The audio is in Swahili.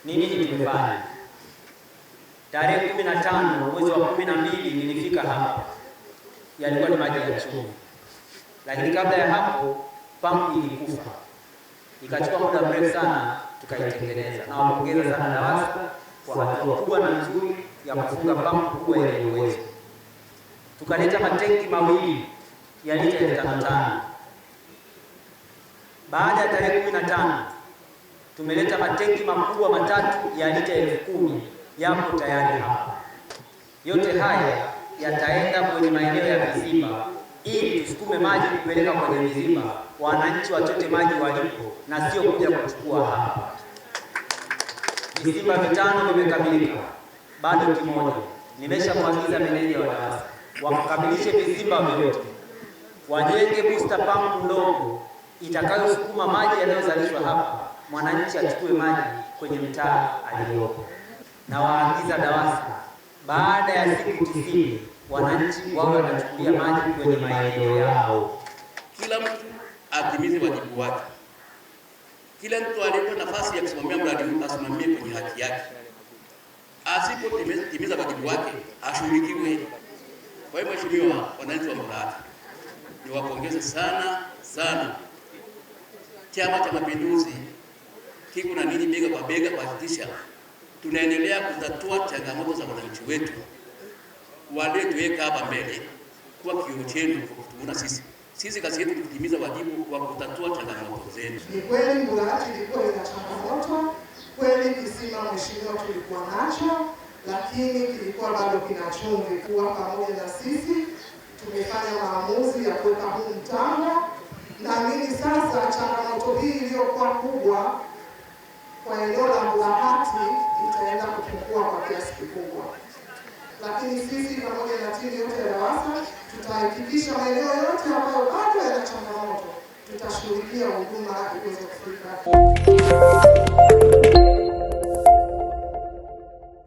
Ni nini tumefanya? Tarehe 15 mwezi wa 12 nilifika hapa, yalikuwa ni maji ya chumvi, lakini kabla ya hapo pampu ilikufa, ikachukua muda mrefu sana tukaitengeneza. Na wapongeza sana DAWASA kwa hatua kubwa na nzuri ya kufunga pampu kubwa yenye uwezo. Tukaleta matenki mawili ya lita 5000. Baada ya tarehe 15 tumeleta matenki makubwa matatu ya lita 10,000, yapo tayari hapa. Yote haya yataenda kwenye maeneo ya vizimba ili tusukume maji kupeleka kwenye vizimba, wananchi wachote maji walipo na sio kuja kuchukua hapa. Vizimba 5 vimekamilika, bado kimoja. Nimeshamwagiza meneja wa DAWASA wakamilishe vizimba vyote, wajenge booster pump ndogo itakayosukuma maji yanayozalishwa hapa, mwananchi achukue maji kwenye mtaa aliyopo. Na waagiza DAWASA baada ya siku 90 wananchi wawe wanachukulia maji kwenye maeneo yao. Kila mtu atimize wajibu wake. Kila mtu aliyepewa nafasi ya kusimamia mradi huu asimamie kwenye haki yake. Asipotimiza wajibu wake ashughulikiwe. Kwa hiyo mheshimiwa, wananchi wa Mburahati, niwapongeze sana sana. Chama cha Mapinduzi kiko na ninyi bega kwa bega kuhakikisha tunaendelea kutatua changamoto za wananchi wetu waliotuweka hapa mbele kuwa kioo chenu kwa kutuona sisi. Sisi kazi yetu kutimiza wajibu wa kutatua changamoto zenu. Ni kweli Mburahati ilikuwa ina changamoto, kweli kisima mheshimiwa tulikuwa nacho, lakini kilikuwa bado kina chumvi. Kuwa pamoja na sisi tumefanya maamuzi ya kuweka huu mtambo. Naamini sasa changamoto hii iliyokuwa kubwa kwa eneo la Mburahati itaenda kupungua kwa kiasi kikubwa. Lakini sisi pamoja na timu yote ya DAWASA tutahakikisha maeneo yote ambayo bado yana changamoto tutashughulikia huduma iweze kufika.